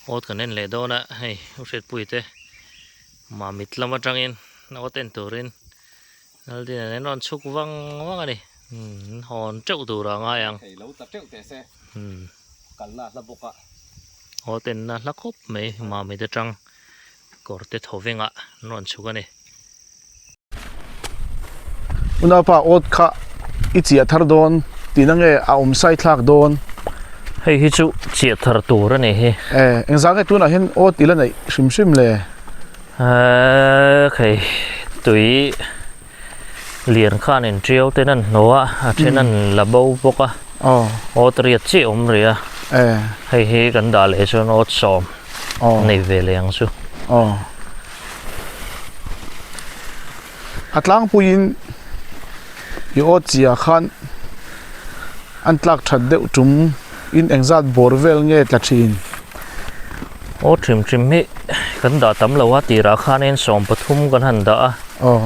Awt kan en leh dawn a hei u hriatpui te mamit lam atangin awt en turin Laldin an rawn chhuk vang vang a ni umm hawn teuh tur ah ngai ang. Thei lo ta teuh teh se kalna a hla bawk a. Awt enna hla khawp mai mamit atang kawr te thaw vengah an rawn chhuk a ni. Unaupa awt kha i chiah thar dawn tihna nge a awm sai thlak dawn? Hei hi chu chiah thar tur a ni hi. E, engzah nge tunah hian awt i la neih hrim hrim le? Eee khei tui lian khan in tiau ten an hnu a, a then an la bo bawk a, awt riat chiah awm rih a, hei hi kan dah leh chuan awt sawm nei ve leh ang chu. A tlangpuiin i aw chiah khan an tlak that deuh tum in engzat bawr vel nge tla thin? Aw thim thim hi kan dah tam lo a tirah khanin 13 kan han dah a. Aw.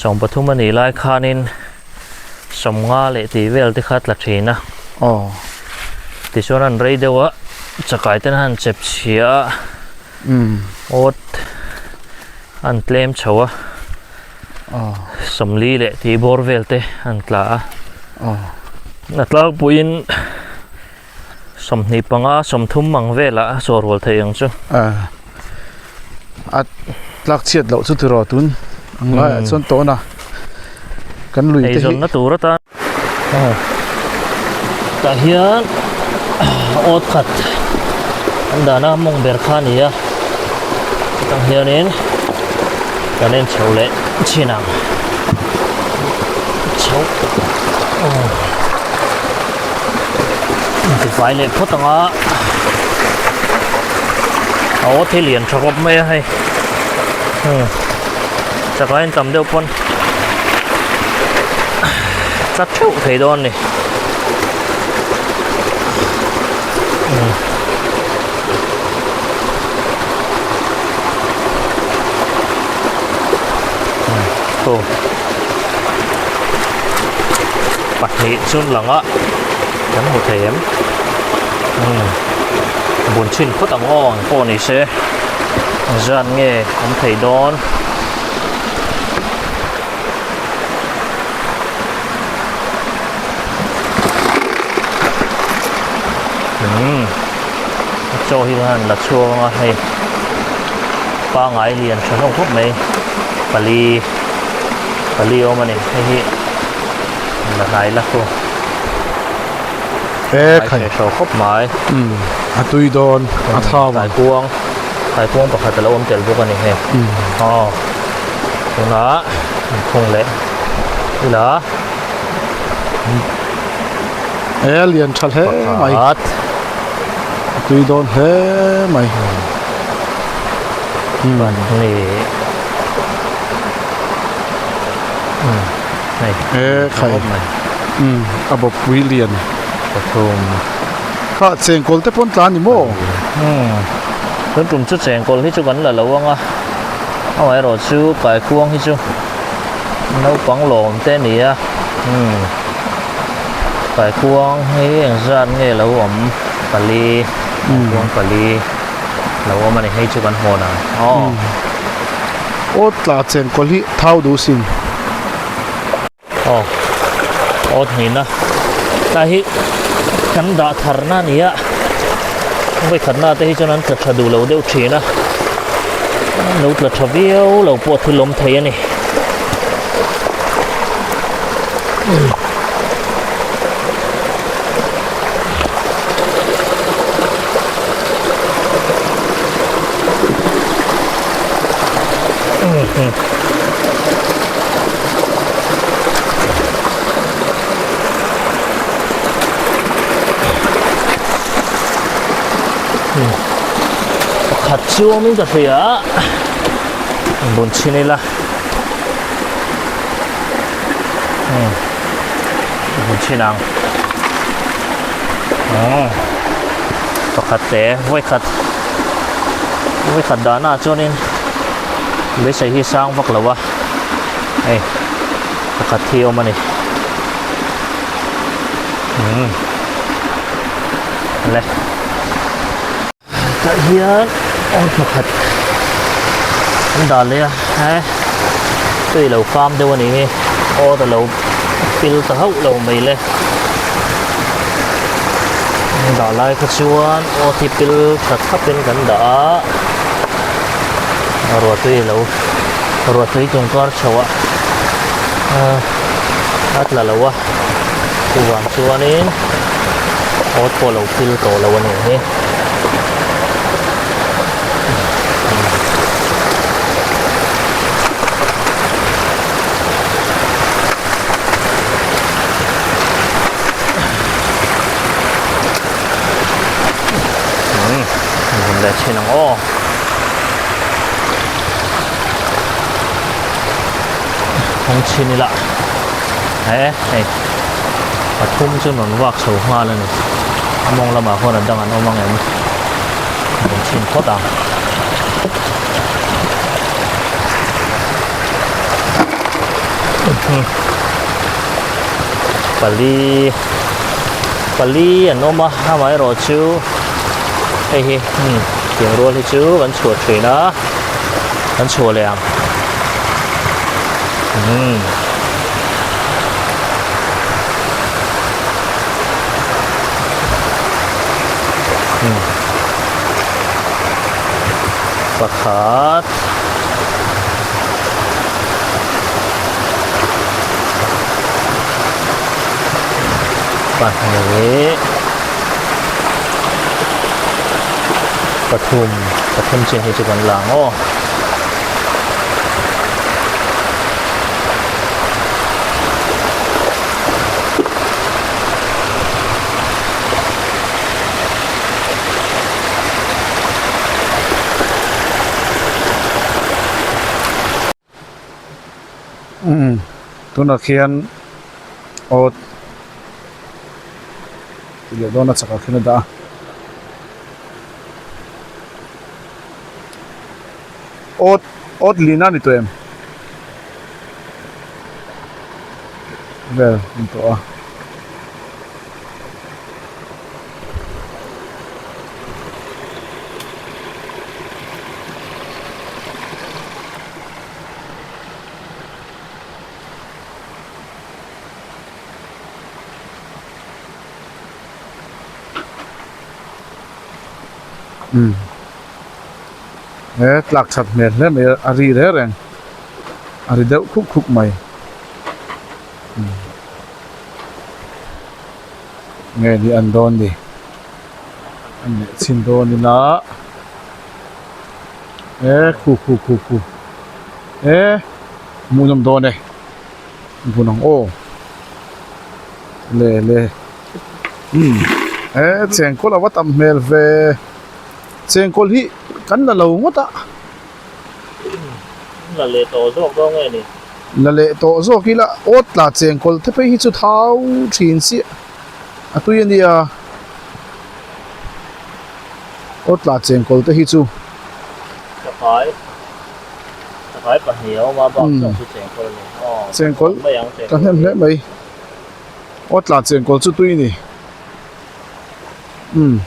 13 a nih lai khanin 50 leh tih vel te kha tla thin a. Aw. Tichuan an rei deuh a chakai ten a han chep chhia a. Awt an tlem chho a 40 leh tih bawr vel te an tla a a tlangpuiin 25 30 ang velah a sawr rual thei ang chu a tlak chhiat loh chu tiraw tun ang laiah chuan tawn a kan lui te hi eizawnna tur atan Tah hian awt khat an dahna mawng ber kha a ni a chutah hianin kan en chho leh chin ang chho tifai leh phawt ang a a awt hi lian tha khawp mai a hei Chakaiin tam deuh pawn tlat theuh thei dawn a ni. Aw pahnih chu lang a kan hmu thei em bun chhin phawt ang aw ang pawh ni se zan nge awm thei dawn. Umm chaw hi khan la chhuak anga hei pangai lian tha hlawm khawp mai pali pali a awm a ni hei hi la hnai la khu e khai tha khawp mai umm a tui dawn a thau ang kaikuang kaikuang pakhat a lo awm tel bawk a ni hei aw tunah inkhung leh ila e a lian tha hle mai a tui dawn hle mai pahnih hei e khai umm a bawppui lian pathum kha chengkawl te pawn tla a ni maw umm tun tum chu chengkawl hi chu kan la lo ang a amaherawh chu kaikuang hi chu naupang lawm te a ni a umm kaikuang hi engzat nge lo awm pali kaikuang pali lo awm a ni hei chu kan hawn ang aw. Aw tla chengkawl hi thau duh sin. Aw aw hnihna tlai hi kan dah tharna a ni a vawikhatna te hi chuan an tla tha duh lo deuh thin a lo tla tha viau lo pawh thil awm thei a ni. Pakhat chu awmin ka hria a bun chhin ila bun chhin ang pakhat te vawikhat vawikhat dahna ah chuanin beisei hi sang vak lo a hei pakhat hi a awm a ni umm le. Tah hian awr pakhat an dah leh a he tui lo kam deuh a ni hi awr a lo pil ta hauh lo mai le an dah lai kha chuan awr hi pil tha thlap in kan dah a ruah tui a lo ruah tui tum kar chho a a tla lo a chuvang chuanin awr pawh a lo pil tawh lo a ni hi. Leh thin ang aw kawng chhin ila he hei pathum chu rawn vak chho nghal a ni a mawng lamah khuan a dang an awm ang em rawn chhin phawt ang. Pali pali an awm a amaherawh chu hei hi umm tiang rual hi chu kan chhuah thin a kan chhuah leh ang umm. Pakhat pahnih pathum pathum chin hi chu kan la ang aw. Umm tunah khian awt tih leh dawn a chakah khian a dah a awt awt lina a ni tawh em vel a ni tawh a. Umm he tlak that hmel hle mai a a ri reng reng a ri deuh khup khup mai umm. Nge ni an dawn ni an leh chhin dawn ila e khu khu khu khu e hmuhnawm dawn e bun ang aw le le umm e chengkawl a va tam hmel ve chengkawl hi kan la lo ngawt a. La leh tawh zawk dawn nge ni? La leh tawh zawk ila awt tla chengkawl te phei hi chu thau thin chiah a tui a nia awt tla chengkawl te hi chu. Chakai chakai pahnih a awm a bak zawk chu chengkawl a ni aw chengkawl ka hnem hle mai awt tla chengkawl chu tui a ni umm.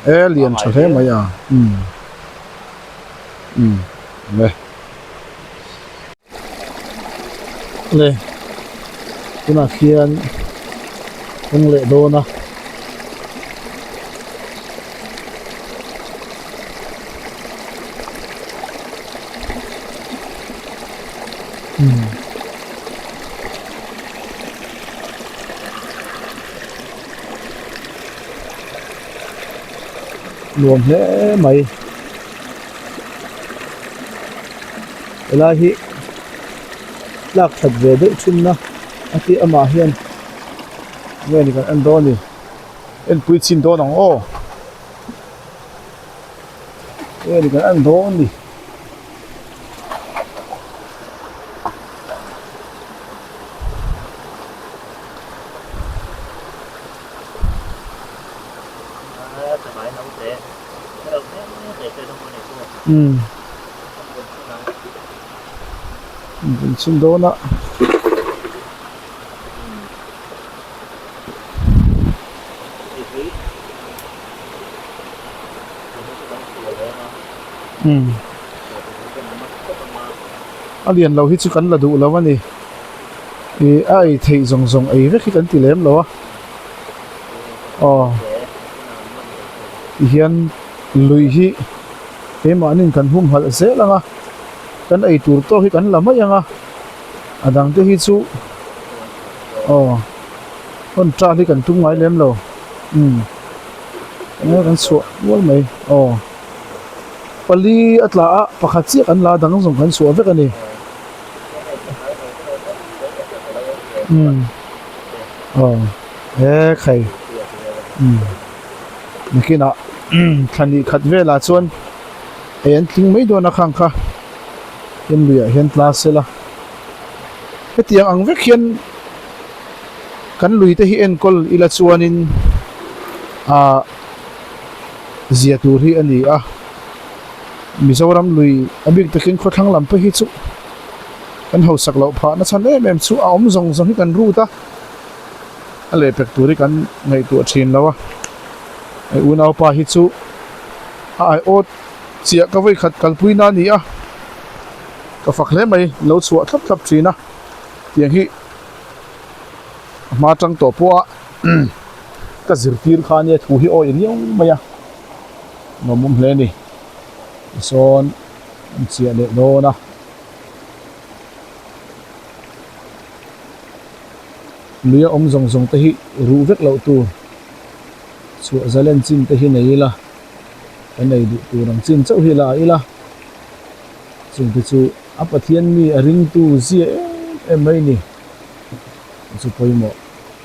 E lian tha hle mai a umm umm le le tunah khian kawng leh dawn a. Nuam hle mai helai hi tlak that ve deuh thin na a tih amah hian nge ni kan en dawn ni enpui chhin dawn ang aw nge ni kan en dawn ni. Umm chhin dawn a. Umm. A lian lo hi chu kan la duh lo a ni. Ih a ei theih zawng zawng ei vek hi kan ti lem lo a. Aw. Tihian lui hi keimahniin kan humhalh zel ang a, kan ei tur tawk hi kan la mai ang a, a dang te hi chu aw hawn ṭal hi kan tum ngai lem lo. Umm. Enge kan chhuah mual mai aw. Pali a tla a, pakhat chiah kan la dang zawng kan chhuah vek a ni. Umm aw he khai umm nakinah thla hnih khat velah chuan ei an tling mai dawn a khang kha hian luiah hian tla sela hetiang ang vek hian kan lui te hi enkawl ila chuanin ah. zia tur hi a ni a, Mizoram lui a bik takin khawthlang lam pawh hi chu kan hausak loh phah na chhan em em chu a awm zawng zawng hi kan rut a, a lehpek tur hi kan ngaihtuah thin lo a, hei unaupa hi chu a aiawt chiah ka vawikhat kalpui na a ni a, ka fak hle mai lo chhuah thlap thlap thin a, tiang hi a hma tang tawh pawh a. Ka zirtir kha ania thu hi awi riau mai a, nuam awm hle a ni. Tisawn an chiah leh dawn a. Lui a awm zawng zawng te hi ruh vek loh tur chhuah zalen chin te hi nei ila, kan ei duh tur ang chin chauh hi la ila, chung te chu a Pathian mi a ringtu zia em em mai ni chu pawimawh.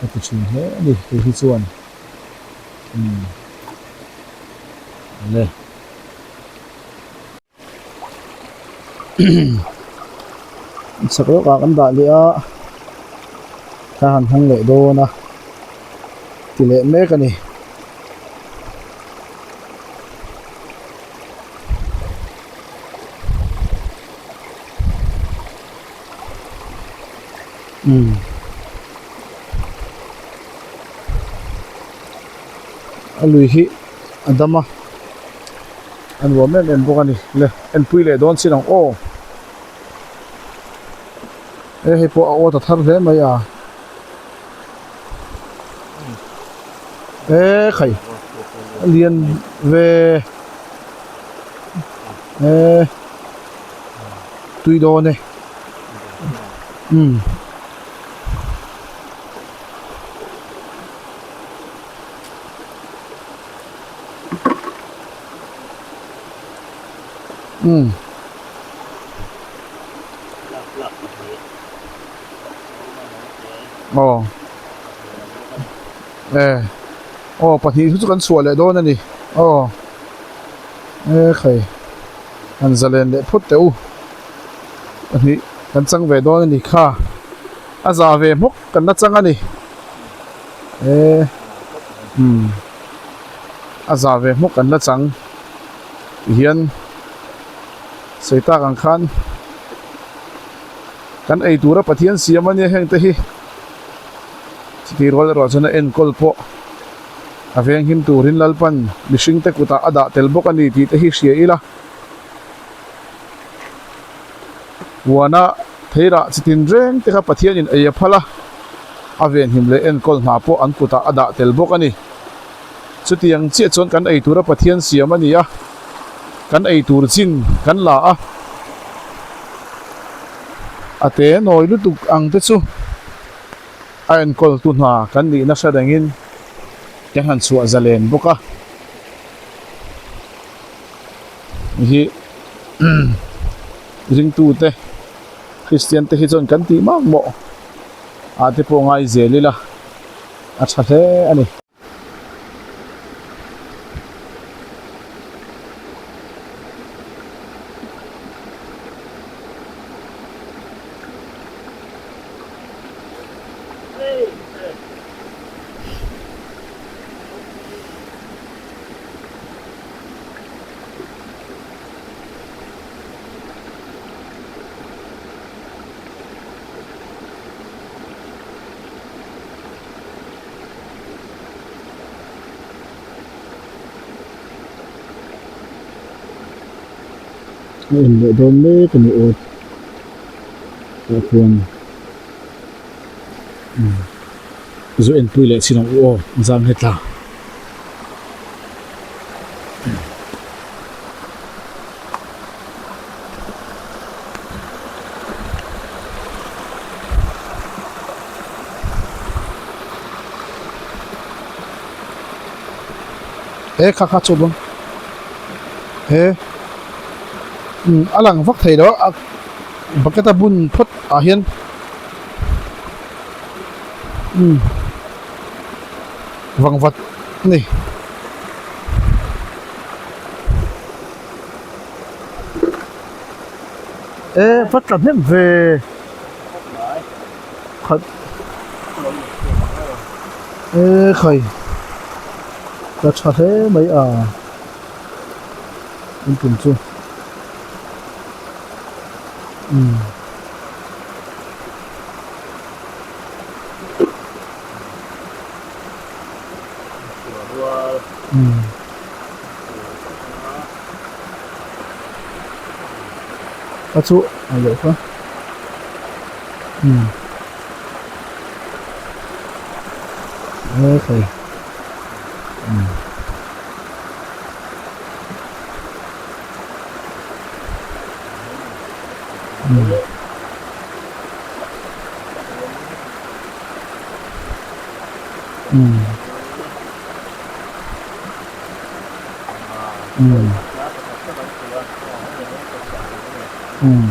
Ka ti thin hle a ni kei hi chuan umm le chhak lawk ah kan dah leh a ka han hawng leh dawn a ti leh mek a ni. Umm a lui hi a dam a a nuam em em bawk a ni le enpui leh dawn chin ang aw he hei pawh a aw ta thar hle mai a e khai a lian ve e tui dawn e. Umm. Umm. Aw. E. Aw pahnih chu kan chhuah leh dawn a ni. Aw. E khai. Han zalen leh phawt teh u. Pahnih kan chang ve dawn a ni kha a za ve hmawk kan la chang a ni e umm a za ve hmawk kan la chang tihian sawi tak ang khan kan ei tura Pathian siam a nia heng te hi chutih rual erawh chuan a enkawl pawh a venghim turin Lalpan mihring te kutah a dah tel bawk a ni tih te hi hria ila. Huana theirah chi tinreng te kha Pathianin ei a phal a, a venhim leh enkawl hna pawh an kutah a dah tel bawk a ni. Chutiang chiah chuan kan ei tura Pathian siam a ni a, kan ei tur chin kan la a, a te nawi lutuk ang te chu a enkawltu hna kan nihna hre rengin kan han chhuah zalen bawk a. Hi ringtute Kristian te hi chuan kan tih mak mawh ah te pawh ngai zel ila a tha hle a ni. A en leh dawn mek a ni aw tah khuan umm zu enpui leh chin ang u aw zang hetla. He kha kha chu bawng he umm a lang vak thei lo a bucket a bun phawt ah hian umm vangvat a ni. E va tla hnem ve khat e khai la tha hle mai a an tum chu umm. A chu a leh kha umm okay umm. Umm. Umm. Umm.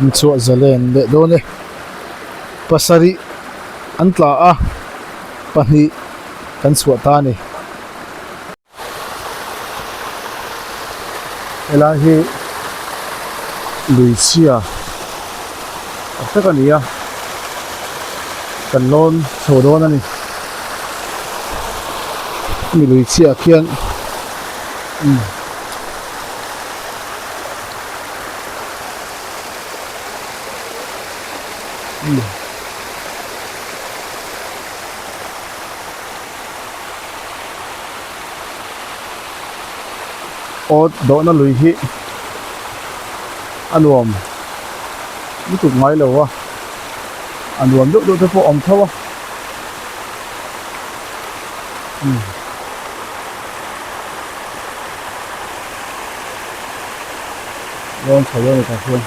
An chhuah zalen leh dawn e. Pasarih an tla a, pahnih kan chhuah ta a ni. Helai hi lui chhia tak tak a ni a, kan lawn chho dawn a ni. Hemi lui chhiah khian umm umm. Awt dawhna lui hi a nuam lutuk ngai lo a, a nuam deuh deuh te pawh a awm tho a. Umm. Lawn chho dawn a ni tah hian.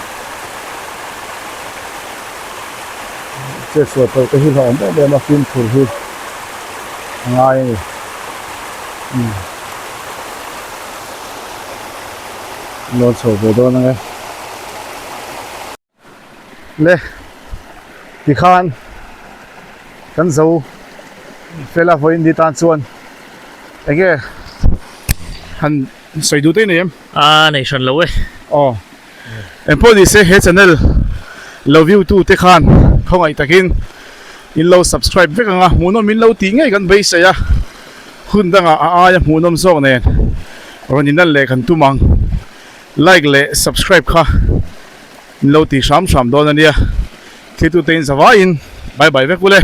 Chetsual palh te hi hlauhawm em em a fimkhur hi a ngai a ni. Umm. Lawn chho ve dawn ang e. Le tikhan kan zo fela vawiin ni tan chuan enge han sawi duh te nei em? A nei hran lo e. Aw. Engpawh ni se he channel lo view tu te khan khawngaih takin in lo subscribe vek ang a, hmuhnawm in lo tih ngei kan beisei a, hun dangah a aia hmuhnawm zawk nen rawn inlan leh kan tum ang. Like leh subscribe kha in lo ti hram hram dawn a nia, thiltute in zavaiin bye bye vek ule.